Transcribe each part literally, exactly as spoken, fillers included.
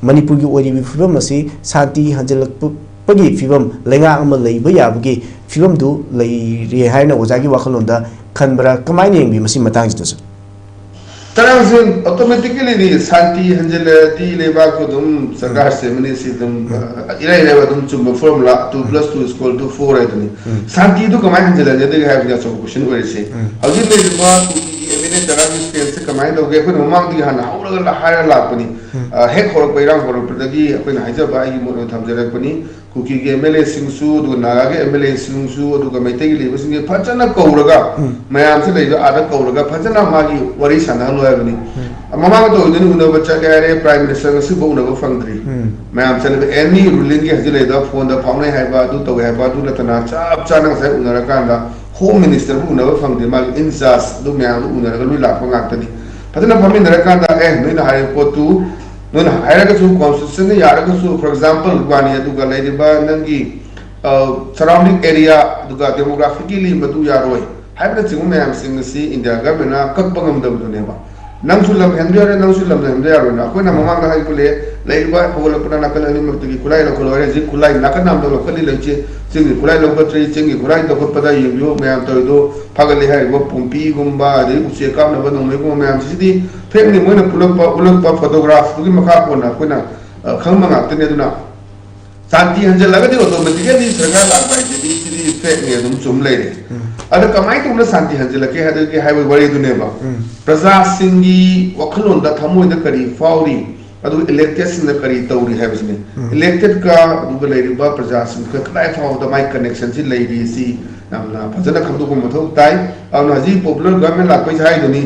ꯃꯅꯤꯄꯨꯔꯒꯤ ꯑꯣꯏꯔꯤꯕ ꯐꯤꯕꯝ ꯑꯁꯤ ꯁꯥꯟꯇꯤ ꯍꯟꯖꯤꯜꯂꯛꯄꯒꯤ ꯐꯤꯕꯝ, ꯂꯩꯉꯥꯛ ꯑꯃ ꯂꯩꯕ ꯌꯥꯕꯒꯤ ꯐꯤꯕꯝꯗꯨ ꯂꯩꯔꯦ ꯍꯥꯏꯅ ꯑꯣꯖꯥꯒꯤ ꯋꯥꯈꯜꯂꯣꯟꯗ ꯈꯟꯕ꯭ꯔꯥ? ꯀꯃꯥꯏꯅ ꯌꯦꯡꯕꯤ ꯃꯁꯤ ꯃꯇꯥꯡꯁꯤꯗꯁꯨ? ꯇꯔꯥꯡꯁꯦ ꯑꯣꯇꯣꯃꯦꯇꯤꯀꯦꯂꯤꯗꯤ ꯁꯥꯟꯇꯤ ꯍꯟꯖꯤꯜꯂꯗꯤ ꯂꯩꯕꯥꯛꯇꯨ ꯑꯗꯨꯝ ꯁꯔꯀꯥꯔ ꯁꯦꯝꯃꯅꯤ꯫ ꯁꯤ ꯑꯗꯨꯝ ꯏꯔꯥꯏ ꯂꯥꯏꯕ ꯑꯗꯨꯝ ꯆꯨꯝꯕ formula, two plus two is equal to four ꯍꯥꯏꯗꯨꯅꯤ꯫ ꯁꯥꯟꯇꯤꯗꯨ ꯀꯃꯥꯏꯅ ꯍꯟꯖꯤꯜꯍꯟꯒꯗꯒꯦ ꯍꯥꯏꯕꯁꯤꯅ ꯑꯆꯧꯕ ꯀꯣꯏꯁꯟ ꯑꯣꯏꯔꯤꯁꯦ꯫ ꯍꯧꯖꯤꯛ ꯂꯩꯔꯤꯕ ꯀꯨꯀꯤꯒꯤ ꯑꯦꯝ ꯑꯦꯜ ꯑꯦ ꯇꯔꯥꯒꯤ ꯁ꯭ꯇꯦꯟꯁꯁꯦ ꯀꯃꯥꯏꯅ ꯇꯧꯒꯦ? ꯑꯩꯈꯣꯏꯅ ꯃꯃꯥꯡꯗꯒꯤ ꯍꯥꯟꯅ ꯍꯧꯔꯒ ꯍꯥꯏꯔ ꯂꯥꯛꯄꯅꯤ꯫ ꯍꯦꯛ ꯍꯧꯔꯛꯄ, ꯏꯔꯥꯡ ꯍꯧꯔꯛꯄꯗꯒꯤ ꯑꯩꯈꯣꯏꯅ ꯍꯥꯏꯖꯕ ꯑꯩꯒꯤ ꯃꯣꯠ ꯑꯣꯏꯅ ꯊꯝꯖꯔꯛꯄꯅꯤ꯫ ꯀꯨꯀꯤꯒꯤ ꯑꯦꯝ ꯑꯦꯜ ꯑꯦꯁꯤꯡꯁꯨ, ꯑꯗꯨꯒ ꯅꯥꯒꯥꯒꯤ ꯑꯦꯝ ꯑꯦꯜ ꯑꯦꯁꯤꯡꯁꯨ, ꯑꯗꯨꯒ ꯃꯩꯇꯩꯒꯤ ꯂꯩꯕꯁꯤꯡꯁꯦ ꯐꯖꯅ ꯀꯧꯔꯒ, ꯃꯌꯥꯝꯁꯦ ꯂꯩꯕ ꯑꯥꯗ ꯀꯧꯔꯒ ꯐꯖꯅ ꯃꯥꯒꯤ ꯋꯥꯔꯤ ꯁꯥꯟꯅꯍꯜꯂꯣ ꯍꯥꯏꯕꯅꯤ꯫ ꯃꯃꯥꯡꯗ ꯇꯧꯗꯣꯏꯅꯤ, ꯎꯅꯕ ꯆꯠꯂꯦ ꯍꯥꯏꯔꯦ, ꯄ꯭ꯔꯥꯏꯝ ꯃꯤꯅꯤꯁꯇꯔ ꯉꯁꯤꯐꯥꯎ ꯎꯅꯕ ꯐꯪꯗ꯭ꯔꯤ꯫ ꯃꯌꯥꯝ ꯆꯠꯂꯤꯕ ꯑꯦꯅꯤ ꯔꯨꯂꯤꯡꯒꯤ ꯍꯧꯖꯤꯛ ꯂꯩꯔꯤꯕ ꯐꯣꯟꯗ ꯐꯥꯎꯅꯩ ꯍꯥꯏꯕ, ꯑꯗꯨ ꯇꯧꯋꯦ ꯍꯥꯏꯕ, ꯑꯗꯨ ꯅꯠꯇꯅ ꯆꯞ ꯆꯥꯅ ꯉꯁꯥꯏ ꯎꯅꯔꯀꯥꯟꯗ ꯍꯣꯝ ꯃꯤꯅꯤꯁꯇꯔꯕꯨ ꯎꯅꯕ ꯐꯪꯗꯦ, ꯃꯥꯒꯤ ꯏꯟꯆꯥꯔꯖ ꯑꯗꯨ ꯃꯌꯥꯝꯗꯨ ꯎꯅꯔꯒ ꯂꯣꯏ ꯂꯥꯛꯄ ꯉꯥꯛꯇꯅꯤ꯫ ꯐꯖꯅ ꯐꯝꯃꯤꯟꯅꯔꯀꯥꯟꯗ, ꯑꯦ, ꯅꯣꯏꯅ ꯍꯥꯏꯔꯤꯕ ꯄꯣꯠꯇꯨ, ꯅꯣꯏꯅ ꯍꯥꯏꯔꯒꯁꯨ, ꯀꯣꯟꯁꯇꯤꯇ꯭ꯌꯨꯁꯟꯅ ꯌꯥꯔꯒꯁꯨ, ꯐꯣꯔ ꯑꯦꯛꯖꯥꯝꯄꯜ ꯋꯥꯅꯤ, ꯑꯗꯨꯒ ꯂꯩꯔꯤꯕ ꯅꯪꯒꯤ ꯁꯔꯥꯎꯟꯗꯤꯡ ꯑꯦꯔꯤꯌꯥ, ꯑꯗꯨꯒ ꯗꯦꯃꯣꯒ꯭ꯔꯥꯐꯤꯀꯦꯂꯤ ꯃꯗꯨ ꯌꯥꯔꯣꯏ ꯍꯥꯏꯕꯅꯆꯤꯡꯕ ꯃꯌꯥꯝꯁꯤꯡ ꯑꯁꯤ ꯏꯟꯗꯤꯌꯥ ꯒꯚꯔꯟꯃꯦꯟꯅ ꯀꯛꯄ ꯉꯝꯗꯕꯗꯨꯅꯦꯕ꯫ ꯅꯪꯁꯨ ꯂꯝ ꯍꯦꯟꯕ ꯌꯥꯔꯣꯏ, ꯅꯪꯁꯨ ꯂꯝ ꯍꯦꯟꯕ ꯌꯥꯔꯣꯏꯅ ꯑꯩꯈꯣꯏꯅ ꯃꯃꯥꯡꯗ ꯍꯥꯏꯈꯤꯕ ꯂꯩ, ꯂꯩꯔꯤꯕ ꯍꯧꯒꯠꯂꯛꯄꯅ ꯅꯥꯀꯜ ꯑꯅꯤꯃꯛꯇꯒꯤ ꯈꯨꯠꯂꯥꯏ ꯂꯧꯈꯠꯂꯣ ꯍꯥꯏꯔꯦ꯫ ꯍꯧꯖꯤꯛ ꯈꯨꯠꯂꯥꯏ ꯅꯥꯀꯟ ꯑꯃꯗ ꯂꯧꯈꯠꯂꯤ ꯂꯩꯁꯦ, ꯆꯤꯡꯒꯤ ꯈꯨꯠꯂꯥꯏ ꯂꯧꯈꯠꯇ꯭ꯔꯤ, ꯆꯤꯡꯒꯤ ꯈꯨꯠꯂꯥꯏ ꯂꯧꯈꯠꯄꯗ ꯌꯦꯡꯕꯤꯌꯨ ꯃꯌꯥꯝ ꯇꯧꯔꯤꯗꯣ, ꯐꯒꯠꯂꯤ ꯍꯥꯏꯔꯤꯕ ꯄꯨꯝꯄꯤꯒꯨꯝꯕ, ꯑꯗꯩ ꯎꯆꯦꯛ ꯀꯥꯞꯅꯕ ꯅꯣꯡꯃꯩꯒꯨꯝꯕ ꯃꯌꯥꯝꯁꯤꯗꯤ ꯐꯦꯛꯅꯤ꯫ ꯃꯣꯏꯅ ꯄꯨꯂꯛꯄ, ꯎꯠꯂꯛꯄ ꯐꯣꯇꯣꯒ꯭ꯔꯥꯐꯇꯨꯒꯤ ꯃꯈꯥ ꯄꯣꯟꯅ ꯑꯩꯈꯣꯏꯅ, ꯑ, ꯈꯪꯕ ꯉꯥꯛꯇꯅꯤ꯫ ꯑꯗꯨꯅ ꯁꯥꯟꯇꯤ ꯍꯟꯖꯤꯜꯂꯒꯗꯤ ꯑꯣꯇꯣꯃꯦꯇꯤꯀꯦꯂꯤ ꯁꯔꯀꯥꯔ ꯂꯥꯛꯄ ꯍꯥꯏꯁꯤꯗꯤ ꯁꯤꯗꯤ ꯐꯦꯛꯅꯤ, ꯑꯗꯨꯝ ꯆꯨꯝ ꯂꯩꯔꯦ꯫ ꯑꯗꯣ ꯀꯃꯥꯏꯅ ꯇꯧꯅ ꯁꯥꯟꯇꯤ ꯍꯟꯖꯤꯜꯂꯛꯀꯦ ꯍꯥꯏꯕꯒꯤ, ꯍꯥꯏꯕꯒꯤ ꯋꯥꯔꯤꯗꯨꯅꯦꯕ꯫ ꯄ꯭ꯔꯖꯥꯁꯤꯡꯒꯤ ꯋꯥꯈꯜꯂꯣꯟꯗ, ꯊꯃꯣꯏꯗ ꯀꯔꯤ ꯐꯥꯎꯔꯤ, ꯑꯗꯨꯒ ꯏꯂꯦꯛꯇꯦꯠꯁꯤꯡꯅ ꯀꯔꯤ ꯇꯧꯔꯤ ꯍꯥꯏꯕꯁꯤꯅꯤ꯫ ꯏꯂꯦꯛꯇꯦꯠꯀ ꯑꯗꯨꯒ ꯂꯩꯔꯤꯕ ꯄ꯭ꯔꯖꯥꯁꯤꯡꯒ ꯀꯗꯥꯏ ꯐꯥꯎꯕꯗ ꯃꯥꯏ ꯀꯅꯦꯛꯁꯟꯁꯤ ꯂꯩꯔꯤ, ꯁꯤ ꯌꯥꯝꯅ ꯐꯖꯅ ꯈꯪꯗꯣꯛꯄ ꯃꯊꯧ ꯇꯥꯏ꯫ ꯑꯗꯨꯅ ꯍꯧꯖꯤꯛ ꯄꯣꯄꯨꯂꯔ ꯒꯚꯔꯟꯃꯦꯟ ꯂꯥꯛꯄꯩꯁꯦ ꯍꯥꯏꯗꯨꯅꯤ,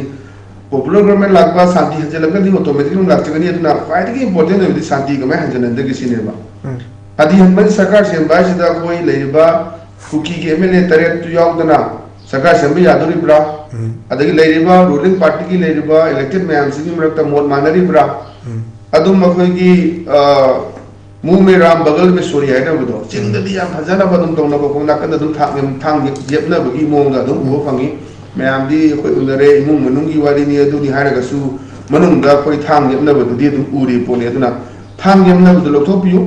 ꯄꯣꯄꯨꯂꯔ ꯒꯚꯔꯟꯃꯦꯟ ꯂꯥꯛꯄ, ꯁꯥꯟꯇꯤ ꯍꯟꯖꯤꯜꯂꯛꯀꯅꯤ, ꯑꯣꯇꯣꯃꯦꯇꯤꯛ ꯑꯗꯨꯝ ꯂꯥꯛꯆꯒꯅꯤ꯫ ꯑꯗꯨꯅ ꯈ꯭ꯋꯥꯏꯗꯒꯤ ꯏꯝꯄꯣꯔꯇꯦꯟ ꯑꯣꯏꯕꯗꯤ ꯁꯥꯟꯇꯤ ꯀꯃꯥꯏꯅ ꯍꯟꯖꯤꯜꯍꯟꯗꯒꯦ ꯁꯤꯅꯦꯕ꯫ ꯁꯥꯟꯇꯤ ꯍꯟꯕꯒꯤ ꯁꯔꯀꯥꯔ ꯁꯦꯝꯕ ꯍꯥꯏꯁꯤꯗ ꯑꯩꯈꯣꯏ ꯂꯩꯔꯤꯕ ꯀꯨꯀꯤꯒꯤ ꯑꯦꯝ ꯑꯦꯜ ꯑꯦ ꯇꯔꯦꯠꯇꯨ ꯌꯥꯎꯗꯅ ꯁꯔꯀꯥꯔ ꯁꯦꯝꯕ ꯌꯥꯗꯣꯔꯤꯕ꯭ꯔꯥ? ꯑꯗꯒꯤ ꯂꯩꯔꯤꯕ ꯔꯨꯂꯤꯡ ꯄꯥꯔꯇꯤꯒꯤ ꯂꯩꯔꯤꯕ ꯏꯂꯦꯛꯇꯦꯠ ꯃꯌꯥꯝꯁꯤꯒꯤ ꯃꯔꯛꯇ ꯃꯣꯠ ꯃꯥꯟꯅꯔꯤꯕ꯭ꯔꯥ? ꯑꯗꯨꯝ ꯑꯩꯈꯣꯏꯒꯤ, ꯑ, ꯃꯨꯍ ꯃꯦ ꯔꯥꯝ ꯕꯒꯜ ꯃꯦ ꯁꯣꯔꯤ ꯍꯥꯏꯅꯕꯗꯣ, ꯆꯤꯡꯗꯗꯤ ꯌꯥꯝ ꯐꯖꯅꯕ ꯑꯗꯨꯝ ꯇꯧꯅꯕ, ꯈꯣꯡ ꯅꯥꯀꯟꯗ ꯑꯗꯨꯝ ꯊꯥꯡ, ꯊꯥꯡ ꯌꯦꯞꯅꯕꯒꯤ ꯃꯑꯣꯡꯗ ꯑꯗꯨꯝ ꯎꯕ ꯐꯪꯉꯤ꯫ ꯃꯌꯥꯝꯗꯤ ꯑꯩꯈꯣꯏ ꯎꯅꯔꯦ, ꯏꯃꯨꯡ ꯃꯅꯨꯡꯒꯤ ꯋꯥꯔꯤꯅꯤ ꯑꯗꯨꯅꯤ ꯍꯥꯏꯔꯒꯁꯨ, ꯃꯅꯨꯡꯗ ꯑꯩꯈꯣꯏ ꯊꯥꯡ ꯌꯦꯞꯅꯕꯗꯨꯗꯤ ꯑꯗꯨꯝ ꯎꯔꯤ ꯄꯣꯠꯅꯤ꯫ ꯑꯗꯨꯅ ꯊꯥꯡ ꯌꯝꯅꯕꯗꯨ ꯂꯧꯊꯣꯛꯄꯤꯌꯨ꯫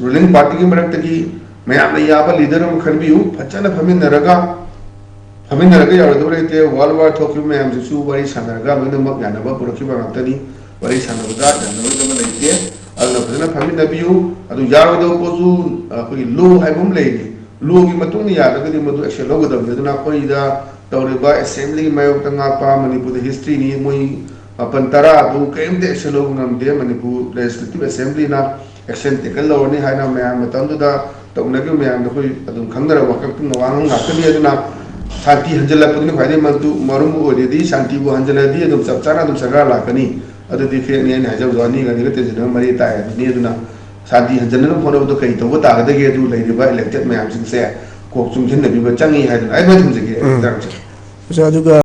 ꯔꯨꯂꯤꯡ ꯄꯥꯔꯇꯤꯒꯤ ꯃꯔꯛꯇꯒꯤ ꯃꯌꯥꯝꯅ ꯌꯥꯕ ꯂꯤꯗꯔ ꯑꯃ ꯈꯟꯕꯤꯌꯨ꯫ ꯐꯖꯅ ꯐꯝꯃꯤꯟꯅꯔꯒ, ꯐꯝꯃꯤꯟꯅꯔꯒ ꯌꯥꯔꯣꯏꯗꯕ ꯂꯩꯇꯦ꯫ ꯋꯥꯔꯜ ꯋꯥꯔ ꯊꯣꯛꯈꯤꯕ ꯃꯌꯥꯝꯁꯤꯁꯨ ꯋꯥꯔꯤ ꯁꯥꯟꯅꯔꯒ ꯂꯣꯏꯅꯃꯛ ꯌꯥꯅꯕ ꯄꯨꯔꯛꯈꯤꯕ ꯉꯥꯛꯇꯅꯤ꯫ ꯋꯥꯔꯤ ꯁꯥꯟꯅꯕꯗ ꯌꯥꯅꯔꯣꯏꯗꯕ ꯂꯩꯇꯦ꯫ ꯑꯗꯨꯅ ꯐꯖꯅ ꯐꯝꯃꯤꯟꯅꯕꯤꯌꯨ꯫ ꯑꯗꯨ ꯌꯥꯔꯣꯏꯗꯕ ꯄꯣꯠꯁꯨ ꯑꯩꯈꯣꯏꯒꯤ ꯂꯣ ꯍꯥꯏꯕ ꯑꯃ ꯂꯩꯔꯤ꯫ ꯂꯣꯒꯤ ꯃꯇꯨꯡ ꯏꯟꯅ ꯌꯥꯗ꯭ꯔꯒꯗꯤ ꯃꯗꯨ ꯑꯦꯛꯁꯟ ꯂꯧꯒꯗꯕꯅꯤ꯫ ꯑꯗꯨꯅ ꯑꯩꯈꯣꯏꯗ ꯇꯧꯔꯤꯕ ꯑꯦꯁꯦꯝꯕ꯭ꯂꯤꯒꯤ ꯃꯥꯌꯣꯛꯇ ꯉꯥꯛꯄ ꯃꯅꯤꯄꯨꯔꯗ ꯍꯤꯁꯇ꯭ꯔꯤꯅꯤ꯫ ꯃꯣꯏ ꯃꯥꯄꯟ ꯇꯔꯥ ꯑꯗꯨ ꯀꯔꯤꯝꯇ ꯑꯦꯛꯁꯟ ꯂꯧꯕ ꯉꯝꯗꯦ꯫ ꯃꯅꯤꯄꯨꯔ ꯂꯦꯖꯤꯁꯂꯦꯇꯤꯚ ꯑꯦꯁꯦꯝꯕ꯭ꯂꯤꯅ ꯑꯦꯛꯁꯟ ꯇꯦꯀꯟ ꯂꯧꯔꯅꯤ ꯍꯥꯏꯅ ꯃꯌꯥꯝ ꯃꯇꯝꯗꯨꯗ ꯇꯧꯅꯈꯤꯕ ꯃꯌꯥꯝꯗꯣ ꯑꯩꯈꯣꯏ ꯑꯗꯨꯝ ꯈꯪꯅꯔꯕ ꯋꯥꯀꯠꯇꯨꯅ ꯋꯥꯉꯥꯡ ꯉꯥꯛꯇꯅꯤ꯫ ꯑꯗꯨꯅ ꯁꯥꯟꯇꯤ ꯍꯟꯖꯤꯜꯂꯛꯄꯗꯨꯅ ꯈ꯭ꯋꯥꯏꯗꯒꯤ ꯃꯔꯨ ꯃꯔꯨ ꯑꯣꯏꯔꯗꯤ, ꯁꯥꯟꯇꯤꯕꯨ ꯍꯟꯖꯤꯜꯂꯗꯤ ꯑꯗꯨꯝ ꯆꯞ ꯆꯥꯅ ꯑꯗꯨꯝ ꯁꯔꯀꯥꯔ ꯂꯥꯛꯀꯅꯤ꯫ ꯑꯗꯨꯗꯤ ꯐꯦꯛꯅꯤ ꯑꯩꯅ ꯍꯥꯏꯖꯕꯗꯣ, ꯑꯅꯤꯒ ꯑꯅꯤꯒ ꯇꯤꯟꯁꯤꯟꯅꯕ ꯃꯔꯤ ꯇꯥꯏ ꯑꯗꯨꯅꯤ꯫ ꯑꯗꯨꯅ ꯁꯥꯟꯇꯤ ꯍꯟꯖꯤꯟꯅꯕ ꯍꯣꯠꯅꯕꯗꯣ ꯀꯔꯤ ꯇꯧꯕ ꯇꯥꯒꯗꯒꯦ? ꯑꯗꯨ ꯂꯩꯔꯤꯕ ꯏꯂꯦꯛꯇꯦꯠ ꯃꯌꯥꯝꯁꯤꯡꯁꯦ ꯀꯣꯛ ꯆꯨꯡꯁꯤꯟꯅꯕꯤꯕ ꯆꯪꯉꯤ ꯍꯥꯏꯗꯅ ꯑꯩ ꯊꯝꯖꯒꯦ꯫ ꯎꯝ꯫ ꯇꯥꯔꯝꯁꯦ꯫ ꯑꯣꯖꯥ, ꯑꯗꯨꯒ